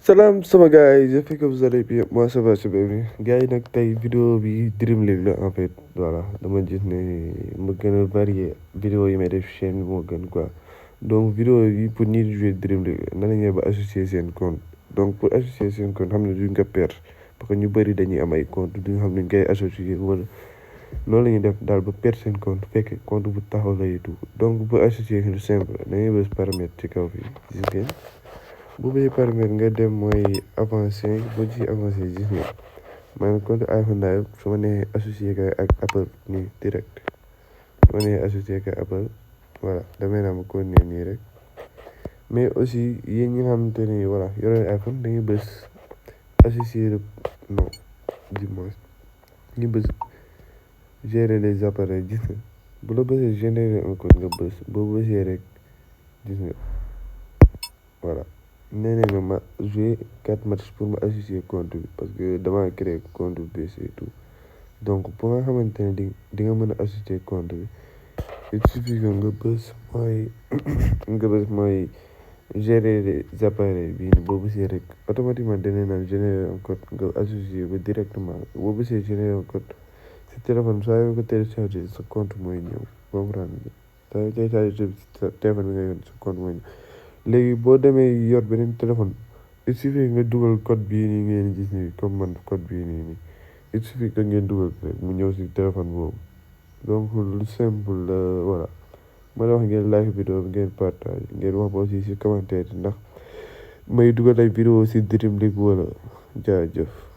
Salam sama gars yi j'espère que vous allez bien moi ça va super bien gars yi nag tey vidéo bi Dream League la en fait voilà dama gis ne ma gën a varié vidéo yi may def chaîne bi moo gën quoi donc vidéo yi pour ñi di jouer Dream League nan la ñuy ba associer seen compte donc pour associer seen compte xam ne duñ ko perdre parce que ñu bëri dañuy am ay compte duñ xam ne ñu koy associer wala loolu la ñuy def daal ba perdre seen compte fekk compte bu taxaw la et tout donc pour associer lu simple da ngay bës paramètre ci kaw fii gis ngeen bu bay permettre nga dem mooy avancé boo ci avancé gis nga maanaam compte iPhone daal su ma nee associé ka ak Apple nii direct su ma nee associé ka Apple voilà damay naa ma continuer nii rek mais aussi yéen ñi nga xamante ne voilà yore iPhone dañuy bës associé non dis-moi ñu bës gérer les appareils gis nga bu la bësee générer un code nga bës boo bësee rek gis nga voilà nee nañ ma jouer 4 matchs pour ma associer compte bi parce que damaa créer compte bi et tout donc pour nga xamante ne di nga mën a associer compte bi il suffit que nga bës mooy gérer les appareils bii ni boo bësee rek automatiquement dana naan générer un code nga associer ba directement boo bësee générer un code si téléphone saa yoo ko téléchargé sa compte mooy ñëw comprendre nga saa yoo téléchargé sa téléphone bi nga yoon sa compte mooy ñëw léegi boo demee yor beneen téléphone il suffit nga dugal code bii nii ngeen gis nii comme man code bii nii il suffit que ngeen dugal rek mu ñëw si téléphone boobu donc lu simple la voilà ma la wax ngeen like vidéo bi ngeen partage ngeen wax ba aussi si commentaire yi ndax may dugal ay vidéo si Dream League wala jaajëf